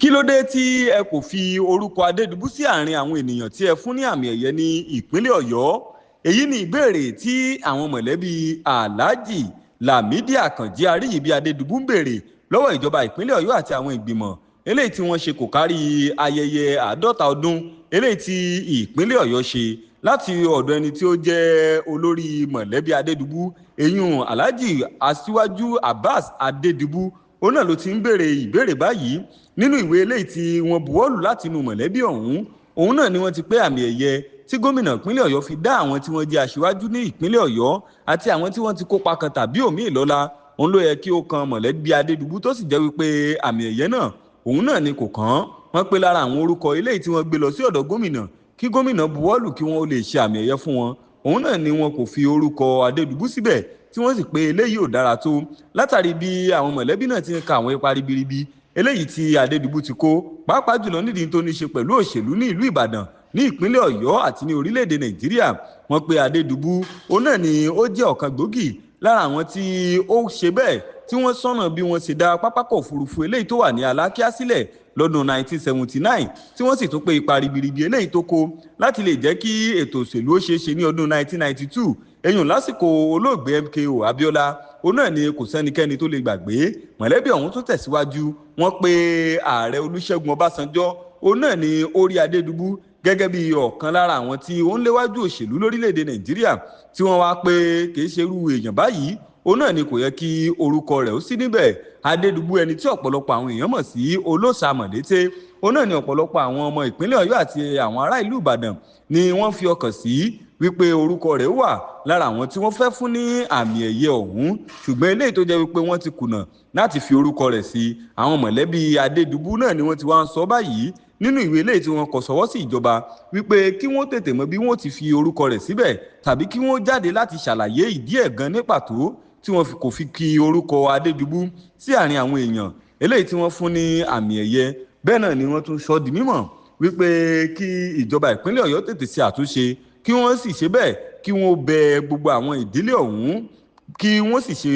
Kí ló dé tí ẹ kò fi orúkọ Adédùbú sí àárín àwọn ènìyàn tí ẹ fún ní àmì ẹ̀yẹ ní ìpínlẹ̀ Ọ̀yọ́? Èyí ni ìbéèrè tí àwọn mọ̀lẹ́bí Alhaji Lamidi Àkànjí Aríyìbí Adédùbú ń béèrè lọ́wọ́ ìjọba ìpínlẹ̀ Ọ̀yọ́ àti àwọn ìgbìmọ̀ eléyìí tí wọ́n ṣe kò kárí ayẹyẹ 50 ọdún eléyìí tí ìpínlẹ̀ Ọ̀yọ́ ṣe láti ọ̀dọ̀ ẹni tí ó jẹ́ olórí mọ̀lẹ́bí Adédùbú, eyín Alhaji Aṣíwájú Abbas Adédùbú. Òun náà ló ti ń béèrè ìbéèrè báyìí nínú ìwé eléyìí tí wọ́n buwọ́lù láti inú mọ̀lẹ́bí ọ̀hún. Òun náà ni wọ́n ti pé àmì ẹ̀yẹ tí gómìnà ìpínlẹ̀ Ọ̀yọ́ fi dá àwọn tí wọ́n jẹ́ aṣíwájú ní ìpínlẹ̀ Ọ̀yọ́ àti àwọn tí wọ́n ti kópa kan tàbí òmíì lọ́lá. Òun ló yẹ kí ó kan mọ̀lẹ́bí Adédùbú, tó sì jẹ́ wípé àmì ẹ̀yẹ náà òun náà ni kò kàn án. Wọ́n pé lára àwọn orúkọ eléyìí tí wọ́n gbé lọ sí ọ̀dọ̀ gómìnà kí gómìnà buwọ́lù kí wọ́n lè ṣe àmì ẹ̀yẹ fún wọn, òun náà ni wọn kò fi orúkọ Adédùbú síbẹ̀, tí wọ́n sì pé eléyìí ò dára tó látàrí bí àwọn mọ̀lẹ́bí náà ti ń ka àwọn ipa ribiribi eléyìí tí Adédùbú ti kó, pàápàá jùlọ nídìí tó ní ṣe pẹ̀lú òṣèlú ní ìlú Ìbàdàn, ní ìpínlẹ̀ Ọ̀yọ́ àti ní orílẹ̀-èdè Nàìjíríà. Wọ́n pe Adédùbú òun náà ni ó jẹ́ ọ̀kan gbòógì lára àwọn tí ó ṣe bẹ́ẹ̀ tí wọ́n sọ̀nà bí wọ́n ṣe dá pápákọ̀ òfurufú eléyìí tó wà ní Alákíá sílẹ̀ lọ́dún 1979, tí wọ́n sì tún pé ipa ribiribi eléyìí tó kó láti lè jẹ́ kí ètò òṣèlú ó ṣeé ṣe ní ọdún 1992, eyín lásìkò olóògbé MKO Abiola. Òun náà ni kò sẹ́nikẹ́ni tó lè gbàgbé. Mọ̀lẹ́bí ọ̀hún tún tẹ̀síwájú, wọ́n pe ààrẹ Olúṣẹ́gun Ọbásanjọ́ òun náà ni ó rí Adédùbú gẹ́gẹ́ bí ọ̀kan lára àwọn tí ó ń léwájú òṣèlú lórílẹ̀‐èdè Nàìjíríà, tí wọ́n wá pé kìí ṣerú èèyàn báyìí òun náà ni kò yẹ kí orúkọ rẹ̀ ó sí níbẹ̀. Adédùbú, ẹni tí ọ̀pọ̀lọpọ̀ àwọn èèyàn mọ̀ sí Olóòṣà Mọ̀lété, òun náà ni ọ̀pọ̀lọpọ̀ àwọn ọmọ ìpínlẹ̀ Ọ̀yọ́ àti àwọn ará ìlú Ìbàdàn ni wọ́n fi ọkàn sí wípé orúkọ rẹ̀ wà lára àwọn tí wọ́n fẹ́ fún ní àmì ẹ̀yẹ ọ̀hún, ṣùgbọ́n eléyìí tó jẹ́ wípé wọ́n ti kùnà láti fi orúkọ rẹ̀ sí. Àwọn mọ̀lẹ́bí Adédùbú náà ni wọ́n ti wá ń sọ báyìí nínú ìwé eléyìí tí wọ́n kọ sọwọ́ sí ìjọba wípé kí wọ́n tètè mọ bí wọ́n ti fi orúkọ rẹ̀ síbẹ̀, tàbí kí wọ́n jáde láti ṣàlàyé ìdí ẹ̀ gan ní pàtó tí wọ́n kò fi kí orúkọ Adédùbú sí àárín àwọn èèyàn eléyìí tí wọ́n fún ní àmì ẹ̀yẹ. Bẹ́ẹ̀ náà ni wọ́n tún sọ di mímọ̀ wípé kí ìjọba ìpínlẹ̀ Ọ̀yọ́ tètè ṣe àtúnṣe, kí wọ́n sì ṣe bẹ́ẹ̀ kí wọ́n bẹ gbogbo àwọn ìdílé ọ̀hún, kí wọ́n sì ṣe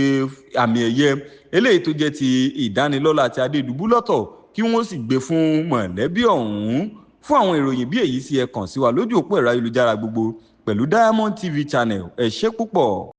àmì ẹ̀yẹ eléyìí tó jẹ́ ti ìdánilọ́lá ti Adédùbú lọ́tọ̀, kí wọ́n sì gbé fún mọ̀lẹ́bí ọ̀hún. Fún àwọn ìròyìn bí èyí sí, ẹ kàn sí wa lójú òpó ẹ̀rọ ayélujára gbogbo pẹ̀lú Diamond TV channel. Ẹ ṣé púpọ̀.